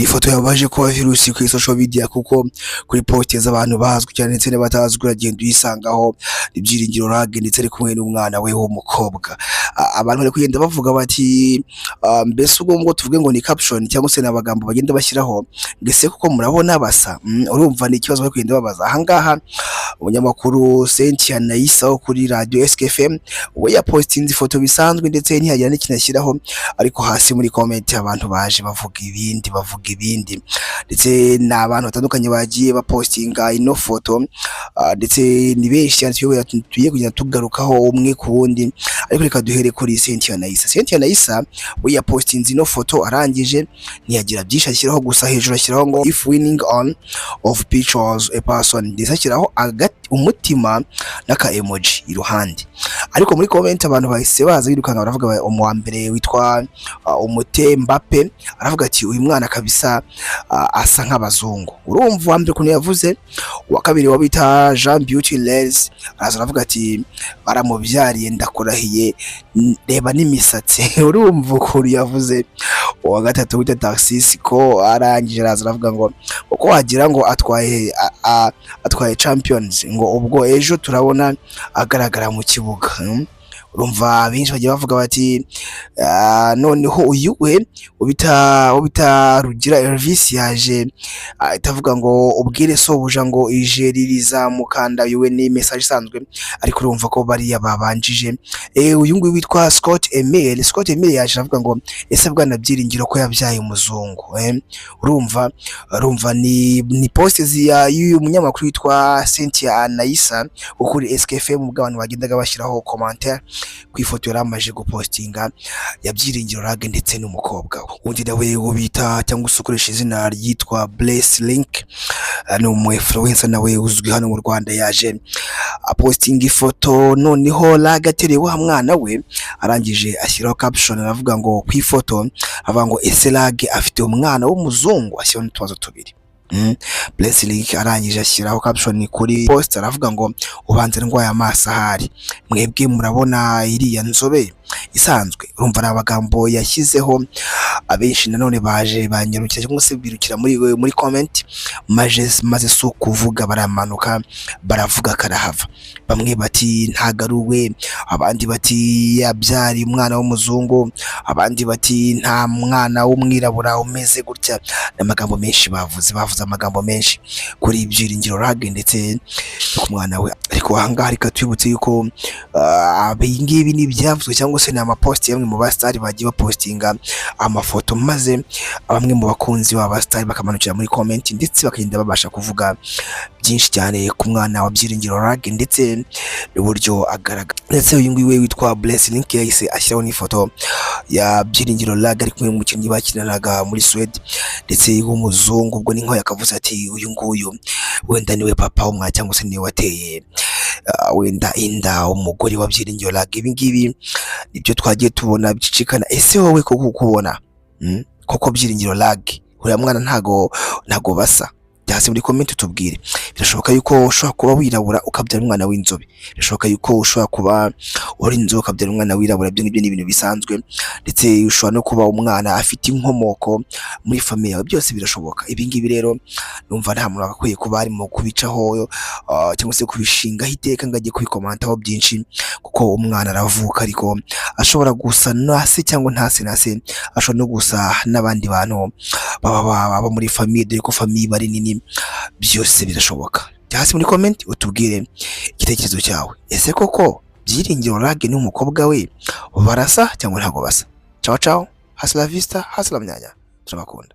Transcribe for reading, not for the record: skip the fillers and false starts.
Ifoto yabaje kuba virusi kuri social media, kuko kuri post z'abantu bazwi cyane ndetse n'abatazwi uragenda uyisangaho Ibyiringiro Lague ndetse ari kumwe n'umwana we w'umukobwa. Abantu bari kugenda bavuga bati: "Mbese ubwo ngo tuvuge ngo ni caption cyangwa se ni amagambo bagenda bashyiraho, mbese kuko murabona basa?" Urumva ni ikibazo bari kugenda babaza ahangaha. Umunyamakuru Cynthia Nayisa wo kuri radio SKFM we yapostinze ifoto bisanzwe ndetse ntiyagira n'ikintu ashyiraho, ariko hasi muri comment abantu baje bavuga ibindi, bavuga ibindi, ndetse ni abantu batandukanye bagiye bapostinga ino foto, ndetse ni benshi cyane. Tugiye kugenda tugarukaho umwe ku wundi, ariko reka duhere kuri Cynthia Nayisa. Cynthia Nayisa we yapostinze ino foto, arangije ntiyagira byinshi ashyiraho, gusa hejuru ashyiraho ngo "If winning on of pictures a person", ndetse ashyiraho umutima n'aka emoji iruhande. Ariko muri comment abantu bahise baza birukanka baravuga. Umu wa mbere witwa Umute Mbappe aravuga ati: "Uyu mwana kabisa asa nk'abazungu." Urumva uwa mbere ukuntu yavuze. Uwa kabiri wa bita Jean Beauty Les araza aravuga ati: "Baramubyariye, ndakurahiye, reba n'imisatsi." Urumva ukuntu yavuze. Uwa gatatu wita Taxis ko arangije araza aravuga ngo uko wagira ngo atwaye Champions, ngo ubwo ejo turabona agaragara mu kibuga. Urumva benshi bagiye bavuga bati noneho uyu we ubita Rugira Elvis yaje ahita avuga ngo ubwire sobuja ngo ijeri rizamukanda. Uyu we ni message isanzwe, ariko urumva ko bariya babanjije. Uyu nguyu witwa Scott Emile, Scott Emile yaje avuga ngo: "Ese bwana Byiringiro ko yabyaye umuzungu?" Urumva ni post y'uyu munyamakuru witwa Cynthia Nayisa wo kuri SKFM, ubwo abantu bagendaga bashyiraho commentaire ku ifoto yari amaze gupostinga ya Byiringiro Lague ndetse n'umukobwa we. Undi nawe wo bita cyangwa se ukoresha izina ryitwa Bless Link, ni umu influencer nawe uzwi hano mu Rwanda, yaje apostinga ifoto noneho Lague ateruye wa mwana we, arangije ashyiraho caption, aravuga ngo ku ifoto, avuga ngo: "Ese Lague afite umwana w'umuzungu?" Ashyiraho n'utubazo tubiri. Bless Link arangije ashyiraho caption kuri post, aravuga ngo: "Ubanza ndwaye amaso ahari, mwebwe murabona iriya nzobe isanzwe?" Urumva ni amagambo yashyizeho. Abenshi nanone baje banyarukira cyangwa se birukira muri comment, maze si ukuvuga, baramanuka baravuga karahava. Bamwe bati ntagaruwe, abandi bati yabyariye umwana w'umuzungu, abandi bati nta mwana w'umwirabura umeze gutya. N'amagambo menshi bavuze amagambo menshi kuri Byiringiro Lague ndetse no ku mwana we. Ariko ahangaha reka twibutse yuko ibi ngibi ni ibyavuzwe cyangwa se ni amaposti bamwe mu basitari bagiye bapostinga amafoto, maze bamwe mu bakunzi b'aba basitari bakamanukira muri comment ndetse bakagenda babasha kuvuga byinshi cyane ku mwana wa Byiringiro Lague ndetse n'uburyo agaragara. Ndetse uyu nguyu we witwa Bless Link yahise ashyiraho n'ifoto ya Byiringiro Lague ari kumwe n'umukinnyi bakinanaga muri Suède ndetse w'umuzungu. Ubwo ni nkaho yakavuze ati: "Uyu nguyu wenda niwe papa w'umwana cyangwa se niwe wateye wenda inda umugore wa Byiringiro Lague." Ibi ngibi nibyo twagiye tubona bicicikana. Ese wowe koko ukubona koko Byiringiro Lague uriya mwana ntago basa? Jya hasi muri comment utubwire. Birashoboka yuko ushobora kuba wirabura ukabyara umwana w'inzobe, birashoboka yuko ushobora kuba uri inzobe ukabyara umwana wirabura. Ibyo ngibyo ni ibintu bisanzwe, ndetse ushobora no kuba umwana afite inkomoko muri famille yawe, byose birashoboka. Ibi ngibi rero numva nta muntu wagakwiye kuba arimo kubicaho cyangwa se kubishingaho iteka ngo ajye kubikomantaho byinshi, kuko umwana aravuka ariko ashobora gusa na se cyangwa ntase na se, ashobora no gusa n'abandi bantu baba baba muri famille, dore ko famille iba ari nini, byose birashoboka. Jya hasi muri comment utubwire igitekerezo cyawe. Ese koko Byiringiro Lague n'umukobwa we barasa cyangwa ntabwo basa? Ciao ciao, hasta la vista, hasta la myanya, turabakunda.